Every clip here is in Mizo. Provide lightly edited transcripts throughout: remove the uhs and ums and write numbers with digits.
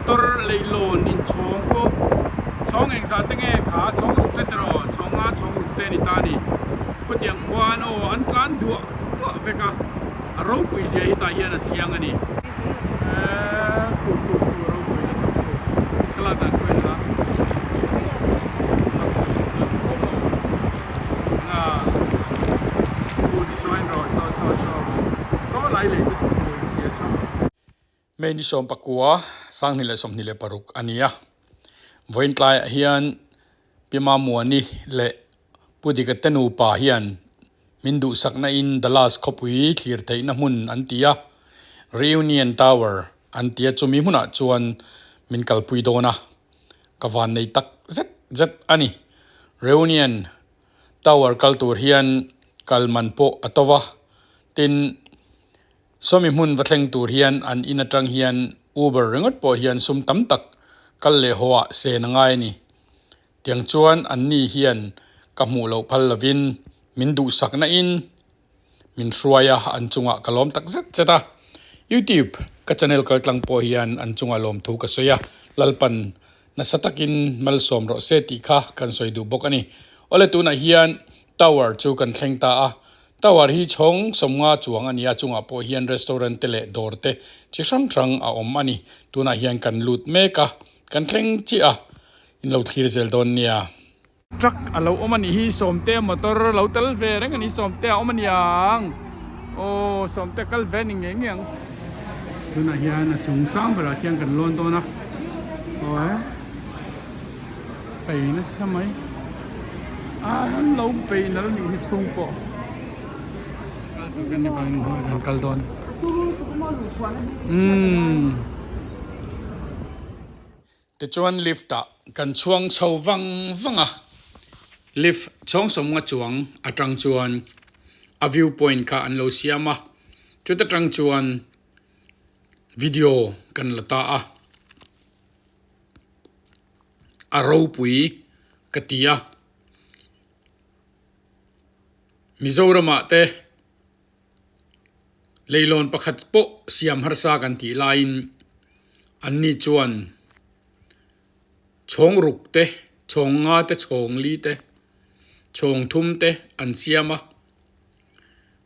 Motor leihlawn inchhawng khu chhawng engzah te nge kha chhawng ruk te tiraw chhawng nga chhawng ruk te a ni ta a ni. Khutiang khuan aw an tlan duah duah vek a, a ropui zia hi tah hian a chiang a ni. Eee khu khu khu ropui lutuk khu ka lak dan khu en la nga khu ti saw en rawh saw saw saw saw lai lei te chu mawi sia saw. May ni 19 2026 a ni a, vawiin tlaiah hian Pi Mamuani leh Pu Dika te nupa hian min duhsakna in Dallas khawpui thlir theihna hmun an ti a, Reunion Tower an ti a, chumi hmunah chuan min kalpui dawn a, ka van nei tak zet zet a ni. Reunion Tower kal tur hian kal man pawh a to va, tin, Sawmi hmun va thleng tur hian an in atang hian Uber ringawt pawh hian sum tam tak kal leh haw ah sen a ngai a ni. Tiang chuan an ni hian ka hmuh loh phal lovin min duhsakna in min hruai a, an chungah ka lawm tak zet zet a. YouTube ka channel kal tlang pawh hian an chungah lawmthu ka sawi a, Lalpan nasa takin malsawm rawh se tih kha kan sawi duh bawk a ni. Awle tunah hian Tower chu kan thleng ta a, Tower hi chhawng sawmnga chuang a ni a, chungah pawh hian restaurant te leh dawr te chi hrang hrang a awm a ni. Tunah hian kan lut mek a, kan thleng chiah a, in lo thlir zel dawn nia. Truck a lo awm a nih hi, Sawmtea motor lo tel ve reng a ni, Sawmtea a awm a niang, aw Sawmtea kal ve a ni ngei ngei ang. Tunah hian a chung sang berah khian kan lawn dawn a, aw e. Pei nasa mai a an lo pei nal nih hi chhung pawh kal tur kan ni vang in hmuh kan kal dawn umm Tichuan lift ah kan chhuang chho vang vang a, lift chhawng sawmnga chuang atang chuan a view point kha an lo siam a, chuta tang chuan video kan la ta a. A ropui ka ti a, Mizoramah te leilawn pakhat pawh siam harsa kan tih laiin anni chuan chhawng ruk te, chhawng nga te, chhawng li te, chhawng thum te an siam a,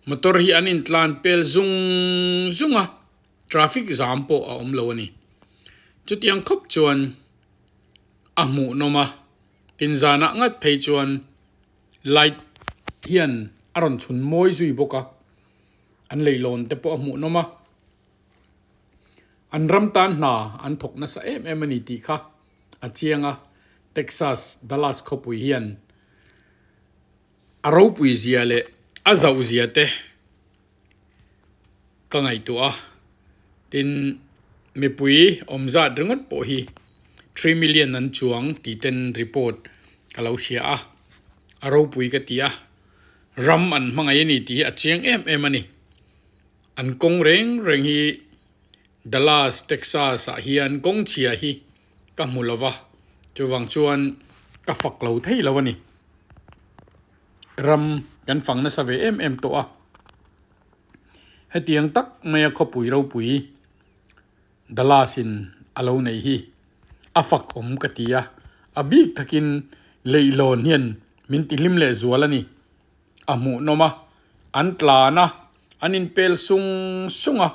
motor hi an intlan pel zung zung a. Traffic zam pawh a awm lo a ni. Chutiang khawp chuan a hmuhnawm a, tinzanah ngat phei chuan light hian a rawn chhun mawi zui bawk a, an leihlawn te pawh a hmuhnawm a, an ram tan hna an thawk nasa em em a ni tih kha a chiang a, Texas Dallas khawpui hian a ropui zia leh a zauh zia te. Ka ngaihtuah a, tin mipui awm zat ringawt pawh hi 3 million an chuang tih ten report ka lo hria a, a ropui ka ti a, ram an hmangaih a ni tih hi a chiang em em a ni. An kawng reng reng hi Dallas, Texas ah hian kawng chhia hi ka hmu lo va, chuvang chuan ka fak lo thei lo a ni. Ram kan fang nasa ve em em tawh a, hetiang tak maia khawpui ropui Dallas in a lo nei hi a fak awm ka ti a, a bik takin leihlawn hian min ti hlim leh zual a ni. A hmuhnawm a, an tlan a, an inpel sung sung a,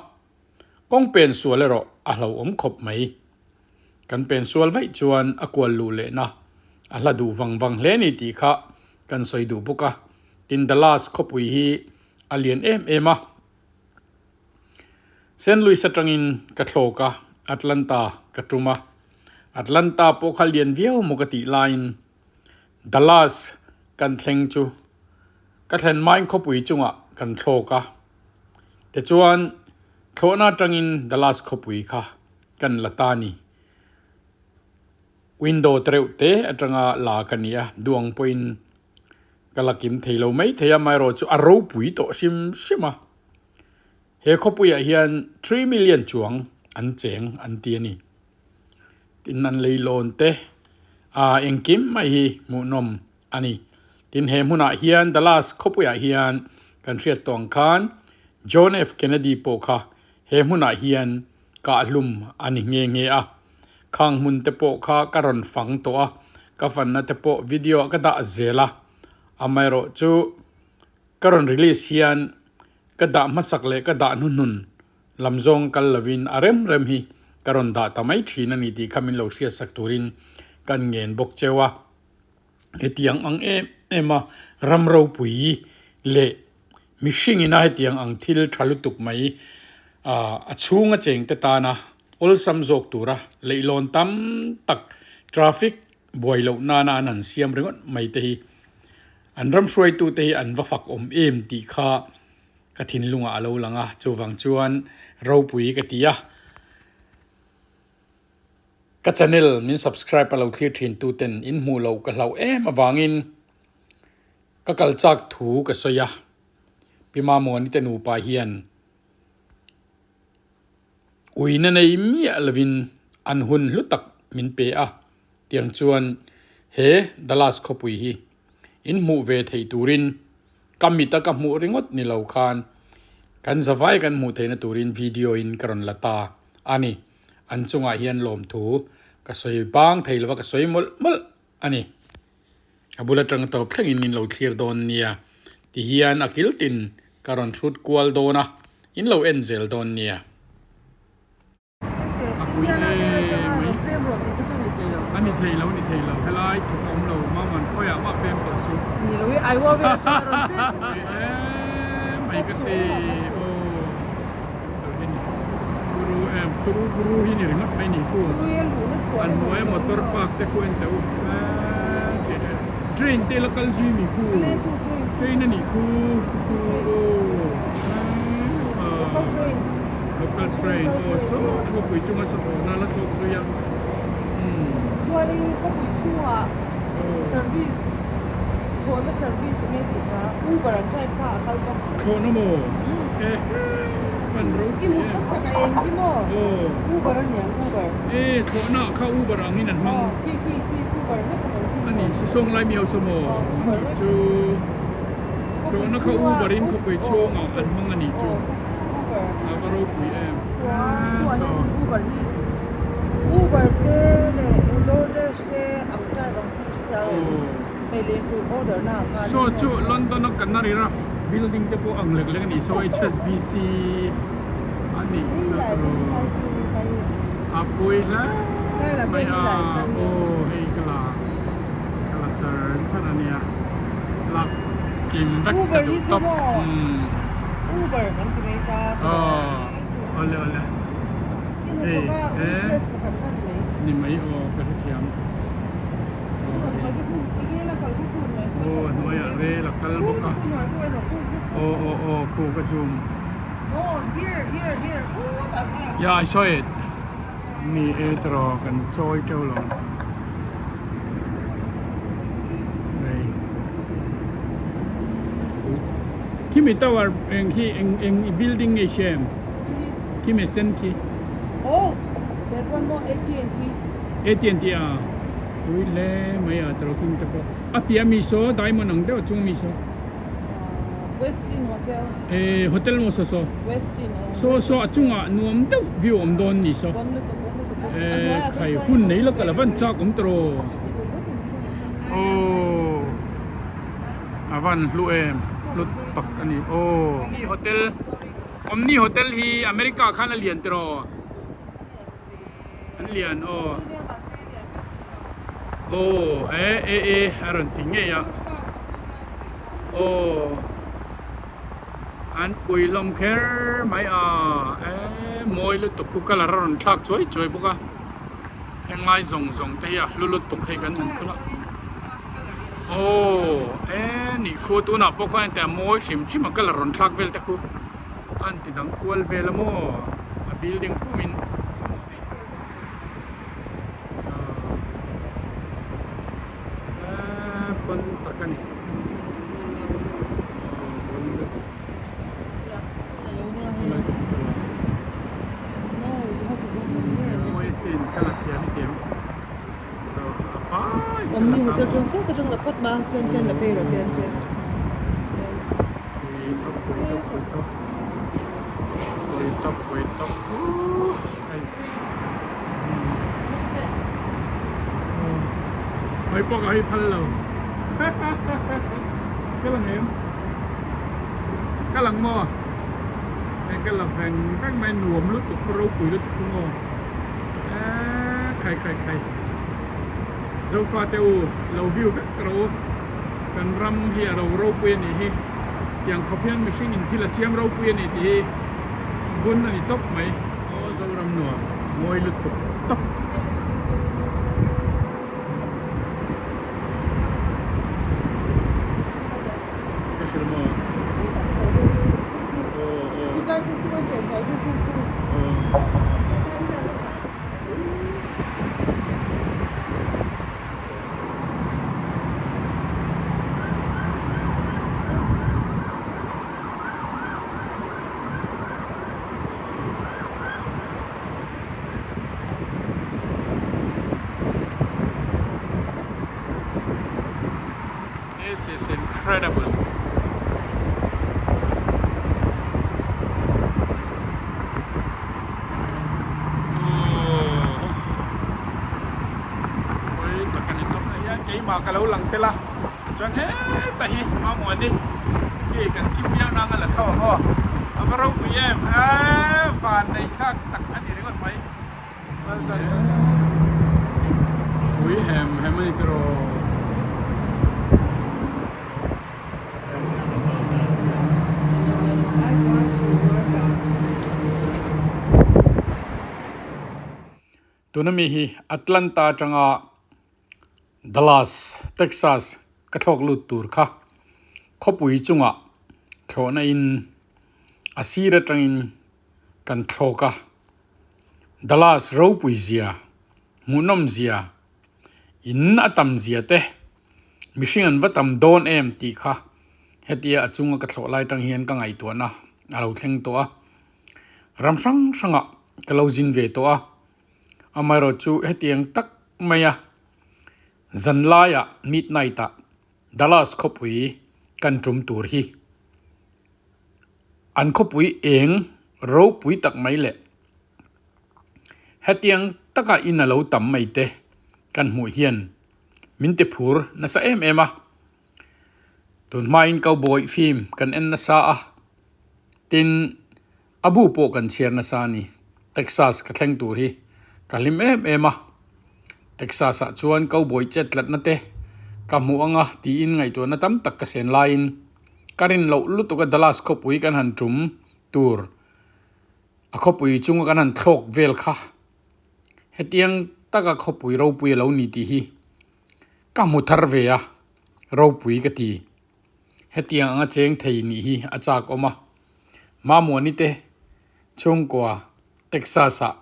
kawng pen sual erawh a hlauhawm khawp mai. Kan pen sual vaih chuan a kual luh lehna a hla duh vang vang hle ni tih kha kan sawi duh bawk a. Tin Dallas khawpui hi a lian em em a. Saint Louis atangin ka thlawk a, Atlanta ka tum a. Atlanta pawh kha lian viau maw ka tih laiin Dallas kan thleng chu ka thlen hmain khawpui chungah kan thlawk a. Tichuan thlawhna atangin Dallas khawpui kha Kan la ta ni. Window te reuh te atanga la ka ni a, duang pawhin ka la kim thei lo mai thei a, amaherawh chu a ropui tawh hrim hrim a. He khawpuiah hian 3 million chuang an cheng an ti a ni. Tin an leilawn te ah engkim mai hi hmuhnawm a ni. Tin he hmunah hian Dallas khawpuiah hian kan hriat tawh ang khan John F Kennedy pawh kha he hmunah hian Kah hlum a ni nghe nghe a. Khang hmun te pawh kha ka rawn fang tawh a, ka fanna te pawh video ah ka dah zel a. Amaherawh chu ka rawn release hian ka dah hmasak leh ka dah hnuhnun lam zawng kal lovin a rem rem hi ka rawn dah ta mai thin a ni tih kha min lo hriatsak turin kan ngen bawk cheu a. Hetiang ang em em a ram ropui leh mihring ina hetiang ang thil tha lutuk mai ah a chhunga chengte tana awlsam zawk tura leihlawn tam tak traffic buai loh nana an han siam ringawt mai te hi an ram hruaitute hi an va fak awm em tih kha ka thinlungah a lo lang a, chuvang chuan ropui ka ti a. Ka channel min subscribe a lo thlir thin tu ten in hmuh loh ka hlauh em avangin ka kal chak thu ka sawi a, Pi Mamuani te nupa hian uina nei miah lovin an hun hlu tak min pe a, tiang chuan he Dallas khawpui hi in hmuh ve theih turin ka mit a ka hmuh ringawt ni lo khan kan zavai kan hmuh theihna turin video in ka rawn la ta a ni. An chungah hian lawmthu ka sawi bang thei lova ka sawi mawlh mawlh a ni. A bul atang tawp thlengin min lo thlir dawn nia ti hian a kil tin ka rawn hrut kual dawn a, in lo en zel dawn nia. A pui em mai. A ni thei lo, ni thei lo. Helai tluk a awm lo, Maman khawiah mah pem tawh suh. Pui em mai ka ti aw. Turu em turu buru hi ni ringawt mai ni khu an hnuaia motor park te khu en teh u train te la kal zui mi khu train a nih khu khu aw local train aw saw khawpui chunga sathlawhna la thlawk zui a chuanin khawpui chhungah service thlawhna service enge tih kha uber an type kha a kal bawk. Thlawhna maw? E fan ropui em. I hmu tak tak a eng hi maw? Aw. Uber a niang Uber. E thlawhna ah kha Uber angin an hmang. Aw khi khi khi Uber vek a niang khi. A nih sisawng lai mi hausa maw? Aw Uber vek. A nih chu thlawhna kha Uber in khawpui chhungah an hmang a nih chu. Uber. A va ropui em. So. Uber hi Uber te leh DoorDash te ang type ang chi khi a awm. Saw chu London a Canary Wharf building te pawh ang lek lek a ni saw HSBC a nih sa tur a pui hle mai a aw hei ka la ka la char char a nia lak kim vek ka duh tawp umm aw awle awle hei he ni mai aw ka hrethiam. Aw a hnuaiah rel a kal bawk a aw aw aw khu ka zoom yeah I saw it ni e tiraw kan chawi teuh lo hei khimi tower eng khi eng eng building nge hria em khimi sen khi. AT&T a pui hle mai a tawlhing te pawh a piah mi saw diamond ang deuh a chung mi saw eh hotel maw saw saw saw saw a chungah nuam deuh view awm dawn ni saw eh khai hun nei la ka la van chak awm tawh rawh aw a van hlu em hlu tak a ni aw hotel Omni hotel hi America khan a lian tiraw. An lian aw. Aw e e e a rawn ti ngei a. Aw an pui hlawm kher mai a e mawi lutuk khu colour a rawn thlak chuai chuai bawk a. Henglai zawng zawng te hi a hlu lutuk hei kan han khul a. Aw e nih khu tunah pawh khuan engtiang mawi hrim hrim a colour rawn thlak vel te khu. A an ti dang kual vel a maw a building pumin ahh pawn tak a ni aw pawn lutuk mawi asin ka la thiam i tiang so a fai Pui tawp pui tawp pui tawp pui tawp pui tawp hei. Hawi pawh ka hawi phal lo. Ka lang em? Ka lang maw? Hei ka la veng veng mai nuam lutuk ka ropui lutuk ka maw? Eee khai khai khai. Zofa te u lo view vek rawh u. Kan ram hi a ro ropui a nih hi. Tiang khawp hian mihring in thil a siam ropui a ni tih hi bun a ni tawp mai. Aw Zoram nuam mawi lutuk tawp. Ka hrilh maw? Aw aw. Aw. This is incredible. Oh. Oi tak ani tawp na hian keimah ka lo lang tel a chuan heta hi Mamuani khi kan kim viau nang a la tho ang aw a va ropui em eee van nei thlak tak a ni ringawt mai well done well done pui hem hem a ni tiraw. Tuna mi hi Atlanta atanga Dallas, Texas ka thlawk lut tur kha khawpui chungah thlawhna in a sir atangin kan thlawk a. Dallas ropui zia, hmuhnawm zia, in a tam zia te mihring an va tam dawn em tih kha hetia a chunga ka thlawh lai atang hian ka ngaihtuahna a lo thleng tawh a. Ram hrang hrangah ka lo zin ve tawh a, amaherawh chu hetiang tak maia zanlaiah midnight ah Dallas khawpui kan tum tur hi an khawpui eng ropui tak mai leh hetiang taka in a lo tam mai te kan hmuh hian min ti phur nasa em em a. Tun hmain cowboy film kan en nasa a, tin a bu pawh kan chhiar nasa a ni. Texas ka thleng tur hi ka hlim em em a, Texas ah chuan cowboy chet tlatna te ka hmuh anga tiin ngaihtuahna tam tak ka sen laiin ka rin loh lutuk a Dallas khawpui kan han tum tur a khawpui chunga kan han thlawk vel kha hetiang taka khawpui ropui a lo ni tih hi Ka hmu thar ve a, ropui ka ti. Hetiang anga cheng thei nih hi a chak awm a. Mamuani te chhungkua Texas ah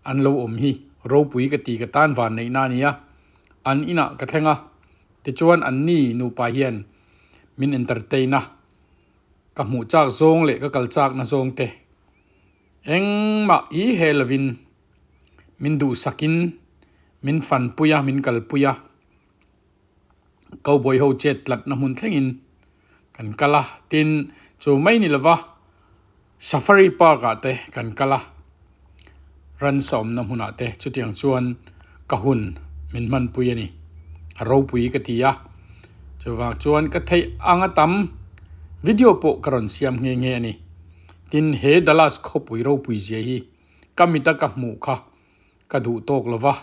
an lo awm hi ropui ka ti ka tan van neihna a ni a. An inah ka thleng a, tichuan anni nupa hian min entertain a. Ka hmuh chak zawng leh ka kal chakna zawng te engmah i he lovin min duhsakin min fanpui a, min kalpui a, cowboy ho chet tlatna hmun thlengin kan kal a, tin chu mai ni lova safari park ah te kan kal a, ransa awmna hmunah te chutiang chuan ka hun min hmanpui a ni, a ropui ka ti a, chuvang chuan ka theih anga tam video pawh ka rawn siam nghe nghe a ni, tin he Dallas khawpui ropui zia hi. Ka mita ka hmuh kha ka duh tawk lo va,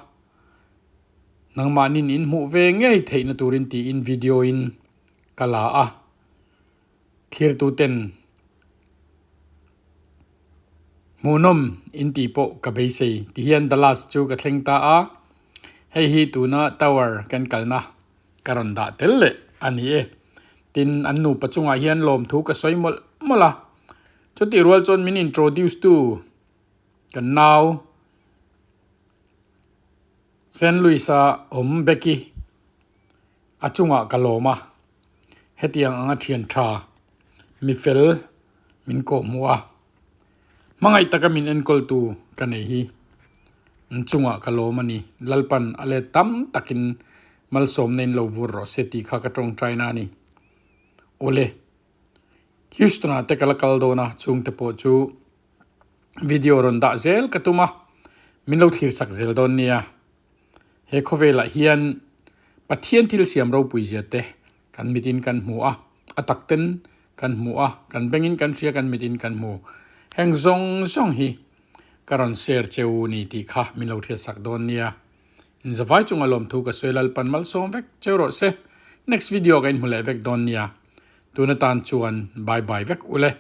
nangmahnin in hmuh ve ngei theihna turin tiin video in ka la a, thlirtuten hmuhnawm in tih pawh ka beisei tihian Dallas chu ka thleng ta a, hei hi tuna tower kan kalna ka rawn dah tel leh a ni e. Tin, an nupa chungah hian lawmthu ka sawi mawlh mawlh a. Chutih rual chuan min introduce tu kan nau Saint Louis-a awm Becky a chungah ka lawm a, hetiang anga thian tha mi fel min kawh hmuh a, hmangaih taka min enkawl tu ka nei hi an chungah ka lawm a ni. Lalpan a let tam takin malsawmna in lo vur rawh se tih kha ka tawngtai na a ni. Awle. Houston ah te ka la kal dawn a chungte pawh chu video rawn dah zel ka tum a min lo thlir sak zel dawn nia he khawvelah hian Pathian thil siam ropui zia te kan mitin kan hmu a, a tak ten kan hmu a, kan bengin kan hria kan mitin kan hmu. Heng zawng zawng hi ka rawn share che u ni tih kha min lo hriat sak dawn nia. Inzavai chunga lawmthu ka sawi Lalpan malsawm vek cheu rawh se. Next video ka inhmu leh vek dawn nia. Tuna tan chuan bye bye vek ule.